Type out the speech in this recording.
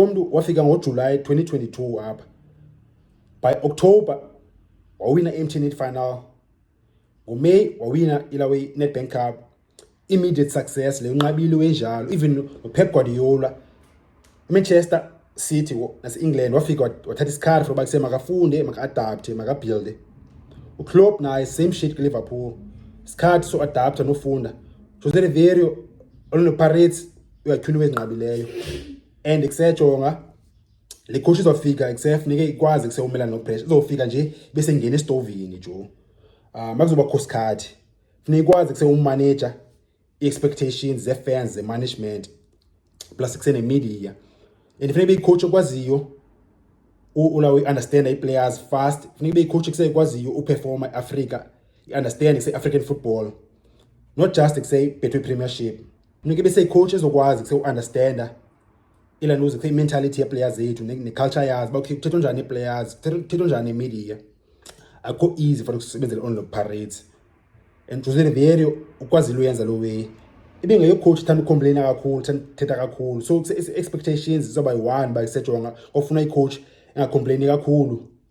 Mntu wafika ngoJuly 2022 apha, by October wawina i-MTN final, ngoMay wawina ilawe Nedbank Cup. Immediate success leyo unqabile wenjalo. Even noPep Guardiola, Manchester City nase-England, wafika wathatha isikhathi for uba kuse makafunde, maka-adapte, makabuilde. UKlopp naye, same shit kwiLiverpool, isikhathi so-adapta nofunda. Jose Riveiro, Orlando Pirates, uyatyhuna ezinqabileyo. And kusejonga le coach izofika, kusefuneke ikwazi kusewumelana no-pressure. Izofika nje bese ngena esitovini jo, makuzobakho sikhathi, funeka ikwazi kusewumanager i-expectations ze-fans, ze-management, plus kusene-media. And funeka ibe yi-coach okwaziyo ulawo i-understand ii-players fast. Funeka ibe yi-coach kusekwaziyo uperforma eAfrica, i-understand kuse-African football, not just kuse-Betway Premiership. Funeka ibe seyi-coach ezokwazi kuse-understanda ilanuze kuse-mentality yee-players zethu ne-culture yazo, uba okay, kuthethwa njani nee-players, kuthethwa njani ne-media. Akukho easy for ukusebenzela Orlando Pirates, and Jose Riveiro ukwazile uyenza loo way. Ibingeyo coach ethanda ucomplaina kakhulu, thanda uthetha kakhulu, so expectations zizoba yi-one uba isejonga ofuna i-coach engacomplaini kakhulu.